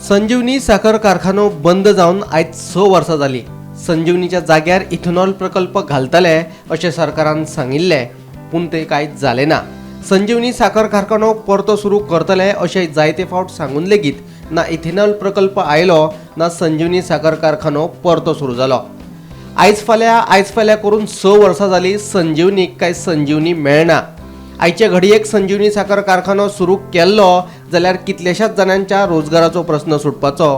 संजीवनी साखर कारखानो बंद जावन आयज 6 वर्सां जालीं. संजीवनीच्या जाग्यार इथेनॉल प्रकल्प घालतले अशें सरकारान सांगिल्लें, पूण तें कांय जालें ना. संजीवनी साखर कारखानो परतो सुरू करतले अशें जायते फावट सांगून लेगीत ना इथेनॉल प्रकल्प आयलो, ना संजीवनी साखर कारखानो परतो सुरू जालो. आयज फाल्यां, आयज फाल्यां करून 6 वर्सां जालीं, संजीवनीक काय संजीवनी मेळना. आयचे घडयेक संजीवनी साखर कारखानो सुरू केल्लो जाल्यार कितल्याशाच जाणांच्या रोजगाराचो प्रस्न सुटपाचो.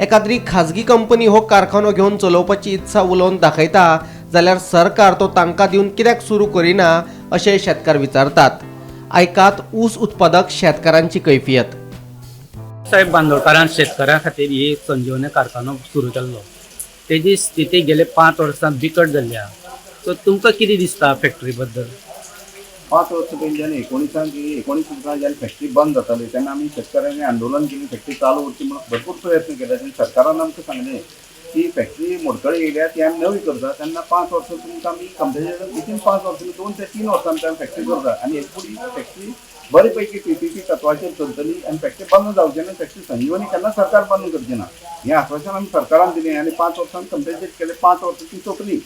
एकाद्री खाजगी कंपनी हो कारखानो घेवन चलोवपाची इत्सा उलोवन दाखयता जाल्यार सरकार तो तांकां दिवन कित्याक सुरू करिना, अशें शेतकार विचारतात. आयकात ऊस उत्पादक शेतकारांची कैफियत. साहेब बांदोडकारान शेतकऱ्यां खातीर ही संजीवनी कारखानो सुरू केल्लो. तेजी स्थिती गेले 5 वर्सां बिकट जाल्ली आहा. सो तुमकां कितें दिसता फॅक्टरी बद्दल? 5 वर्सां पयलीं जेन्ना 19 की 19 वर्सां जेन्ना फॅक्टरी बंद जाताली, तेन्ना आमी शेतकऱ्यांनी आंदोलन केली. फॅक्टरी चालू उरची म्हणून भरपूर प्रयत्न केले. तेन्ना सरकारान आमकां सांगलें की फॅक्टरी मोडकळी येयल्या, ती आमी नवी करता. तेन्ना 5 वर्सां तुमकां आमी कम्पेन्सेशन विथीन 5 वर्सां, 2 ते 3 वर्सां आमी फॅक्टरी करता आनी हेजे फुडें फॅक्टरी बरे पैकी पीपीपी तत्वाचेर चलतली आनी फॅक्टरी बंद जावची ना. फॅक्टरी संजीवनी केन्ना सरकार बंद करची ना, हें आश्वासन आमी सरकारान दिलें आनी 5 वर्सां कम्पेन्सेट केलें. 5 वर्सां ती सोंपली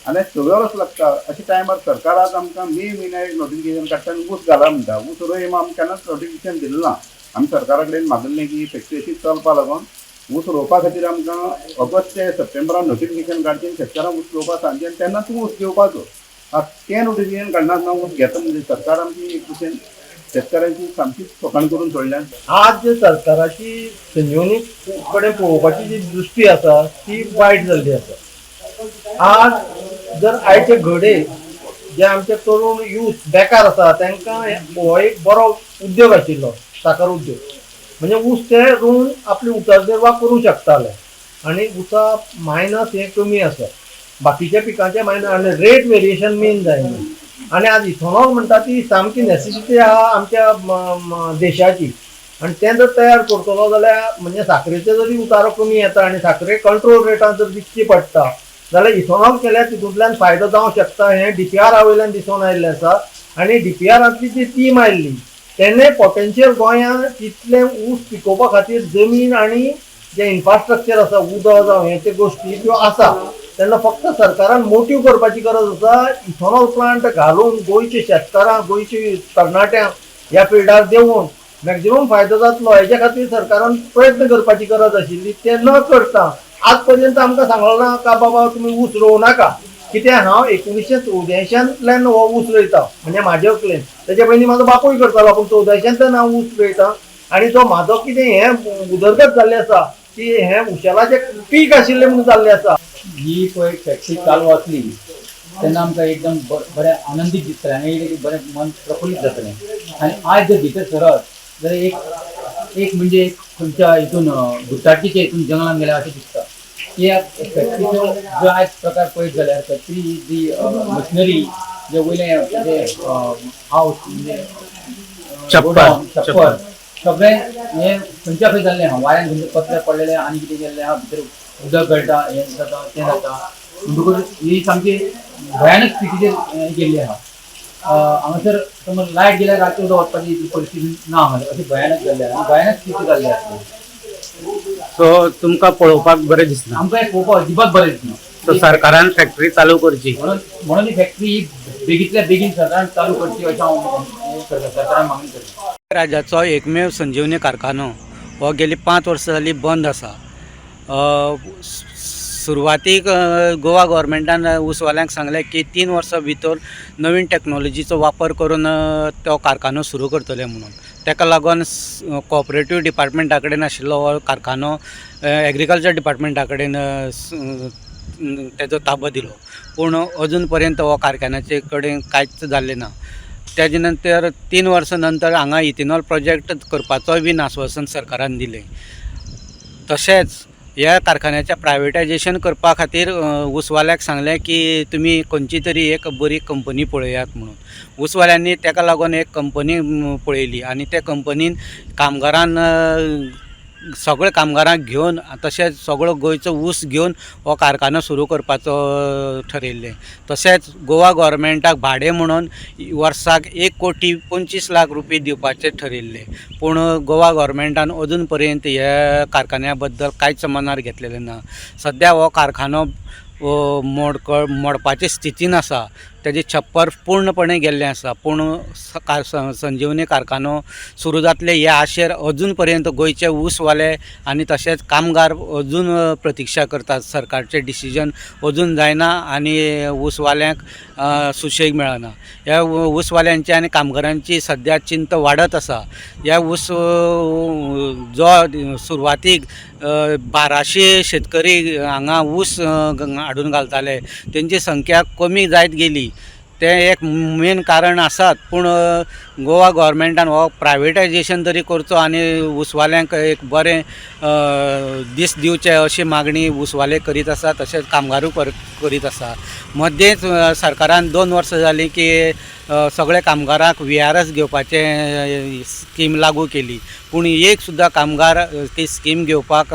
आनी सगळें वर्स लागता अशा टायमार सरकार आज आमकां मे म्हयन्याक एक नोटिफिकेशन काडटा आनी ऊस घाला म्हणटा. ऊस रोय आमी केन्नाच नोटिफिकेशन दिलें ना. आमी सरकारा कडेन मागिल्लें की फॅक्टरी अशीच चलपा लागून ऊस रोवपा खातीर आमकां ऑगस्ट ते सप्टेंबरान नोटिफिकेशन काडचें आनी शेतकारांक ऊस रोवपा सांगचें आनी तेन्ना तूं ऊस घेवपाचो. आतां तें नोटिफिकेशन काडनासतना ऊस घेता म्हणजे सरकार आमची एक भशेन शेतकऱ्यांची सामकीच फकाण करून सोडल्यान. आज जे सरकाराची संजीवनी कडेन पळोवपाची जी दृश्टी आसा, ती वायट जाल्ली आसा. आज जर आयचे घडये जे आमचे तरुण यूथ बेकार आसा, तांकां हो एक बरो उद्योग आशिल्लो साखर उद्योग. म्हणजे ऊस ते रोवन आपली उदरनिर्वाह करूंक शकताले आनी ऊसा मायनस हें कमी आसा बाकीच्या पिकांचे मायनस आनी रेट वेरिएशन मेन जायना. आनी आज इथेनॉल म्हणटा ती सामकी नेसेसिटी आहा आमच्या देशाची आनी तें जर तयार करतलो जाल्यार, म्हणजे साकरेचो जरी उतारो कमी येता आनी साकरे कंट्रोल रेटान जर विकची पडटा जाल्यार इथेनॉल केल्यार तितूंतल्यान फायदो जावंक शकता, हें डीपीआरा वयल्यान दिसून आयिल्लें आसा. आनी डीपीआरांतली जी टीम आयिल्ली, तेणे पोटेन्शियल गोंयांत इतलें ऊस पिकोवपा खातीर जमीन आनी जें इन्फ्रास्ट्रक्चर आसा, उदक जावं हे ते गोश्टी त्यो आसा. तेन्ना फक्त सरकारान मोटीव करपाची गरज आसा. इथेनॉल प्लांट घालून गोंयच्या शेतकारांक, गोंयच्या तरणाट्यांक ह्या फिल्डार देंवोवन मॅक्झिमम फायदो जातलो, हेच्या खातीर सरकारान प्रयत्न करपाची गरज आशिल्ली. ते न करता आज पर्यंत आमकां सांगलो ना का बाबा तुमी ऊस रोवं नाका. कित्याक हांव 1984 हो ऊस रोयता, म्हणजे म्हाजे अकलेन. तेच्या पयलीं म्हाजो बापूय करतालो, पूण 84 हांव ऊस रोयता आनी तो म्हाजो कितें हें उदरगत जाल्ली आसा की हें उशेलाचें पीक आशिल्लें म्हणून जाल्लें आसा. ही पळय फॅक्टरी चालू आसली तेन्ना आमकां एकदम बरें आनंदीत दिसतालें आनी एक बरें मन प्रफुल्लीत जातलें. आनी आयज जर भितर सरत जाल्यार एक एक म्हणजे एक खंयच्या हितून गुताटीच्या हितून जंगलान गेल्या अशें दिसता. ह्या फॅक्टरीचो जो आयज प्रकार पळयत जाल्यार फॅक्टरी जी मशिनरी जे वयलें जे हावस म्हणजे छप्पर. गोडाऊन, छप्पर सगळें हें खंयच्या खंय जाल्लें आहा. वाऱ्यान खंयचे पत्रे पडलेले आनी कितें केल्लें आहा. भितर उदक गळटा, हें जाता, तें जाता. म्हणटकूच ही सामकी भयानक स्थितीचेर हें गेल्ली आहा. हांगासर समज लायट गेल्यार राती उदक वचपाची परिस्थिती ना हांगासर. अशी भयानक जाल्ली आहा आनी भयानक स्थिती जाल्ली आसा. सो तुमकां पळोवपाक बरें दिसना? आमकां हें पळोवपाक अजिबात बरें दिसना. सो सरकारान फॅक्टरी चालू करची. म्हणून म्हणून ही फॅक्टरी ही बेगींतल्या बेगीन सरकारान चालू करची अशें हांव हें करता, सरकारान मागणी करता. राज्याचो एकमेव संजीवनी कारखानो हो गेली 5 वर्सां जालीं बंद आसा. सुरवातीक गोवा गव्हर्मेंटान ऊसवाल्यांक सांगलें की 3 वर्सां भितर नवीन टॅक्नोलॉजीचो वापर करून तो कारखानो सुरू करतले म्हणून. ताका लागून कॉपरेटीव डिपार्टमेंटा कडेन आशिल्लो हो कारखानो एग्रीकल्चर डिपार्टमेंटा कडेन तेजो ताबो दिलो, पूण अजून पर्यंत हो कारखान्याचे कडेन कांयच जाल्लें ना. तेजे नंतर 3 वर्सां नंतर हांगा इथेनॉल प्रोजेक्ट करपाचोय बीन आस्वासन सरकारान दिलें. तशेंच ह्या कारखान्याचें प्रायवेटायजेशन करपा खातीर ऊसवाल्याक सांगलें की तुमी खंयची तरी एक बरी कंपनी पळयात म्हणून. ऊसवाल्यांनी ताका लागून एक कंपनी पळयली आनी त्या कंपनीन कामगारान सगळे कामगारांक घेवन तशेंच सगळो गोंयचो ऊस घेवन हो कारखानो सुरू करपाचो ठरयल्लें. तशेंच गोवा गोवोरमेंटाक भाडें म्हणून वर्साक 1 कोटी 25 लाख रुपया दिवपाचें ठरयल्लें, पूण गोवा गोवोरमेंटान अजून पर्यंत ह्या कारखान्या बद्दल कांयच मनार घेतलेलें ना. सद्या हो कारखानो मोडपाचे स्थितीन आसा. तेजें छप्पर पूर्णपणे गेल्लें आसा, पूण संजिवनी कारखानो सुरू जातले हे आशेर अजून पर्यंत गोंयचे ऊसवाले आनी तशेंच कामगार अजून प्रतिक्षा करतात. सरकारचें डिसिजन अजून जायना आनी ऊसवाल्यांक सुशेग मेळना. ह्या ऊसवाल्यांची आनी कामगारांची सद्या चिंता वाडत आसा. ह्या ऊस जो सुरवातीक 1200 शेतकरी हांगा ऊस हाडून घालताले, तेंची संख्या कमी जायत गेली. तें एक मेन कारण आसात, पूण गोवा गोवोरमेंटान हो प्रायवेटायजेशन तरी करचो आनी ऊसवाल्यांक एक बरें दीस दिवचे अशी मागणी ऊसवाले करीत आसा, तशेंच कामगारूय करीत आसा. मद्देंच सरकारान 2 वर्सां जालीं की सगळे कामगारांक व्हीआरएस घेवपाचें स्कीम लागू केली, पूण एक सुद्दां कामगार ती स्कीम घेवपाक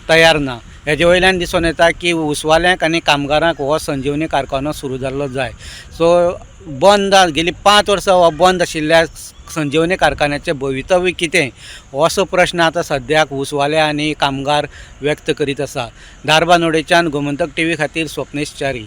तयार ना. हेजे वयल्यान दिसून येता की ऊसवाल्यांक आनी कामगारांक हो संजिवनी कारखानो सुरू जाल्लो जाय. सो बंद गेली 5 वर्सां हो बंद आशिल्ल्या संजिवनी कारखान्याचें भवितव्य कितें, हो असो प्रश्न आतां सद्याक ऊसवाले आनी कामगार व्यक्त करीत आसा. धारबानोडेच्यान गोमंतक टीव्ही खातीर स्वप्नेश च्यारी.